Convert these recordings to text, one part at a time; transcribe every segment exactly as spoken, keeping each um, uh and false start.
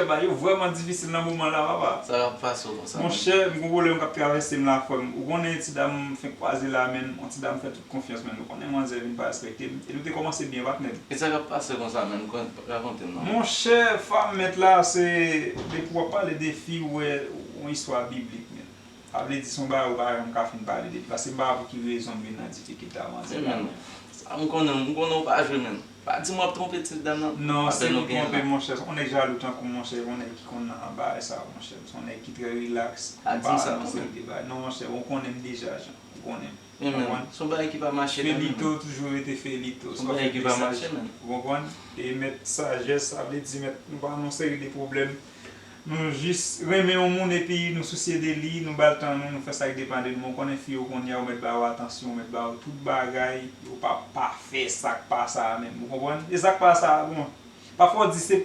Bagay yo vrèman difisil nan moman la, papa. Sa ap pase w konsa, man. Monchè, m gon pwoblèm k ap travèse m la, frè m. Ou konnen ti dam m fenk kwaze la, menn, yon ti dam fè tout konfyans, menn. Ou konnen manzè vin pa respekte m. E nou te kòmanse byen, patnè m. E sa k ap pase konsa, menn? Rakonte m non. Monchè, fanm mèt la, se depi w ap pale de fi, ou wè yon istwa biblik, menn. Sa vle di se yon bagay ou pa janm ka fin pale de li. Paske m pa wè pou ki rezon m vin nan difikilte a manzè la, menn. Sa m konnen, m konnen w pa jwe, menn. Pa di m w ap twonpe ti dam nan. Non, si m twonpe, monchè, se yon nèg jalou tankou m, monchè, se yon nèg ki konn nan bagay sa, monchè. Se yon nèg ki trè rilaks. Pa di m sa non, menn. Non, monchè, ou konnen m deja, Jan. Ou konnen m. Wi, menn. Se yon bagay ki pa mache la, menn. Felito toujou rete Felito. Se yon bagay ki pa mache, menn. Ou konprann? E mèt sajès, sa vle di mèt, nou pa nan yon seri de pwoblèm. Nou jis renmen yon moun epi nou sousye de li, nou ba l tan nou, nou fè sa k depann de nou. Men w konnen fi yo kounye a, yo mèt ba yo atansyon, yo mèt ba yo tout bagay, yo p ap pa fè sa k pa sa a menm. Ou konprann? E sa k pa sa a, bon, pafwa w di se,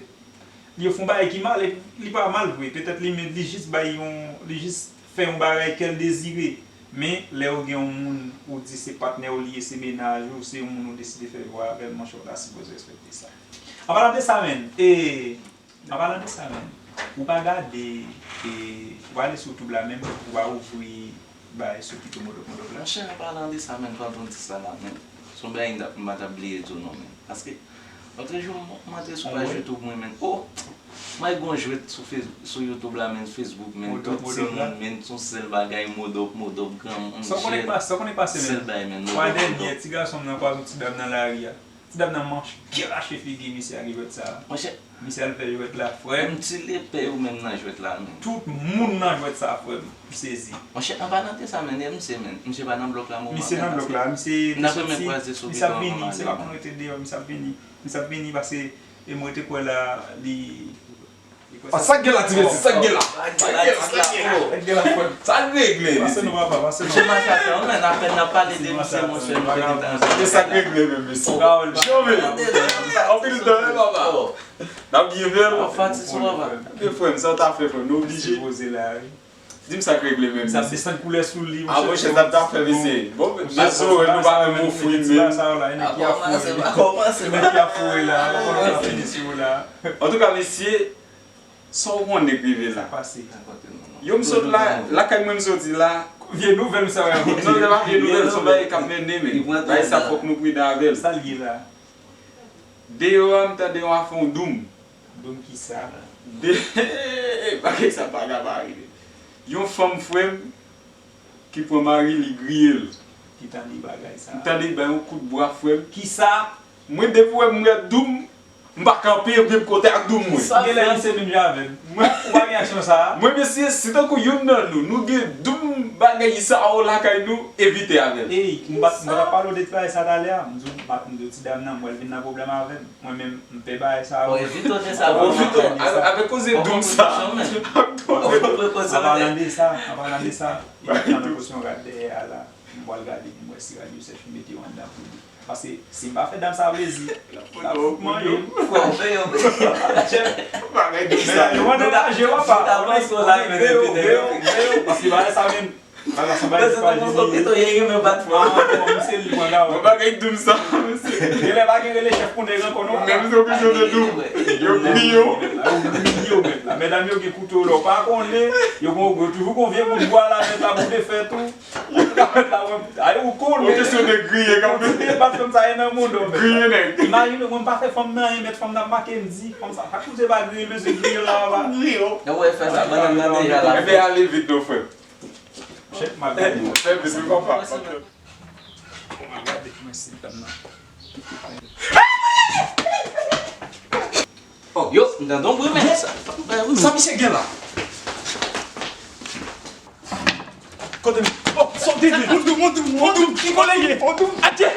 yo fè yon bagay ki mal, e li pa mal vre. Petèt li, li jis bay yon, li jis fè yon bagay kè l dezire. Men, lè w gen yon moun, ou di se patnè w li ye, se mennaj ou, se yon moun ou deside fè vi w avè l, monchè, w ta sipoze respekte sa. An palan de sa menm, e An palan de sa menm, ou pa gade, e, ou pa ale sou YouTube la menm, ou pa ouvri bay sou Pito Modòp Modòp la? Monchè, an palan de sa menm, pandan w di sa la menm, se yon bagay m t ap, m pa t ap bliye di w non menm. Paske, lòt jou, m, m antre sou paj YouTube mwen menm. Oh! M wè gon jwèt sou Face-, sou YouTube la menm, Facebook menm, tout timoun menm, se yon sèl bagay, Modòp, Modòp, granmoun, jèn, sèl bagay menm, Modòp, Modòp. Swa dènye, ti gason m nan kwaze yon ti dam nan lari a. Ti dam nan manch byen rache figi misye ak jwèt sa. Monchè. Misye al fè jwèt la, frè m. M ti lepè yo menm nan jwèt la, menm. Tout moun nan jwèt sa, frè m. M sezi. Monchè, an palan de sa, menm, e misye, menm. Misye pa nan blòk la, moman. Misye nan blòk la, misye te soti, misye ap vini, misye pa konn rete deyò, misye ap vini. Misye ap vini paske, e mwen te kwè la, li Ah, sa k gen la, ti mesye, sa k gen la? Sa k gen la, sa k gen la? Sa k gen la, frè m? Sa k regle, mesye? Pase nou, papa, pase nou. Misye mache atè, ou menm, apèn n ap pale de misye, monchè, nou te gentan. E sa k regle menm, mesye? Chome. Anpil tan, wi, papa. N ap gen bèl. Ap fati sou papa. Men frè m, sa w ta fè, frè m, nou oblije. Di m sa k regle menm, mesye. Misye ap desann koulè sou li, monchè. Ah, monchè, sa t ap fè, mesye. Bon, mesye, nou pa menm ofri menm. Sa yo la, e nèg ki ap foure. Kòmanse, kòmanse. E nèg ki ap foure la, pa konn sa fini sou yo la. Antouka, mesye, sa w konnen k rive la? Sa pase? Yo, m sot la, lakay mwen m soti la. Vye nouvèl sa w rakonte. Non, se pa vye nouvèl, se yon bagay k ap mennen, men. Bagay sa fòk nou pridan avè l. Sa l ye la? Deyò a, m tande yon afè yon doum. Doum kisa? De, bagay sa pa ka pa rive. Yon fanm, frè m, ki pran mari li griye l. Ki tande bagay sa? M tande bay yon kout bwa, frè m. Kisa? Mwen, depi w wè m wè doum, m pa kanpe, epi m kote ak doum mwen. Genlè li se menm jan avè m. Ou pa gen aksyon sa a? Mwen, mesye, si tankou youn nan nou, nou gen doum bagay sa yo lakay nou, evite avè l. Ey, m pa, m pa t ap pale w de ti bagay sa talè a. M di w, m pa, m di w ti dam nan, m wè l vin nan pwoblèm avè m. Mwen menm, m pè bagay sa yo. Bon, evite w de sa, bon, evite w. Avèk koze doum sa. An palan de sa, an palan de sa, li te nan pote yon rad dèyè a la. M pral gade pou m wè si rad yo sèch, m mete yo anndan pou li. Paske si m pa fè dam sa plezi, l ap fout manje m. Frè, w peye, w peye. Bagay doum sa. Yo mande manje, papa. Paske bagay sa menm, bagay sa bagay ki pa jeni. Bon, misye li pran la. Bon, bagay doum sa, mesye. Genlè pa gen rele chèf pou nèg ankò non. Menm si yo bezwen de doum, yo griye w. Yo griye w menm la. Medam yo gen kouto yo la, w pa konnen. Yo gon, yo toujou gon vye bout bwa la, menm la pou defèt ou. Ay, ou konnen. Yon kesyon de griye, kanmenm. Kontinye bat fanm sa, e nan moun, non, men. Griye nèg. Imajine, mwen, m pa fè fanm nan anyen, mèt fanm nan ap make m di, fanm sa, chak koute pa griye, mesye, griye la, papa. Griye, o. Nan wè fè sa, bannann nan deja la. Ebyen, ale vit, non, frè. Chèf, m ap gade. Fè vit, wi, papa. M ap gade, mwen, si dam nan. Oh. Yo, m tande yon bri, men sa. Sa misye gen la? Kote m? Oh, sòti, sòti. Montre m, montre m, montre m. Ki kote l ye? Adye!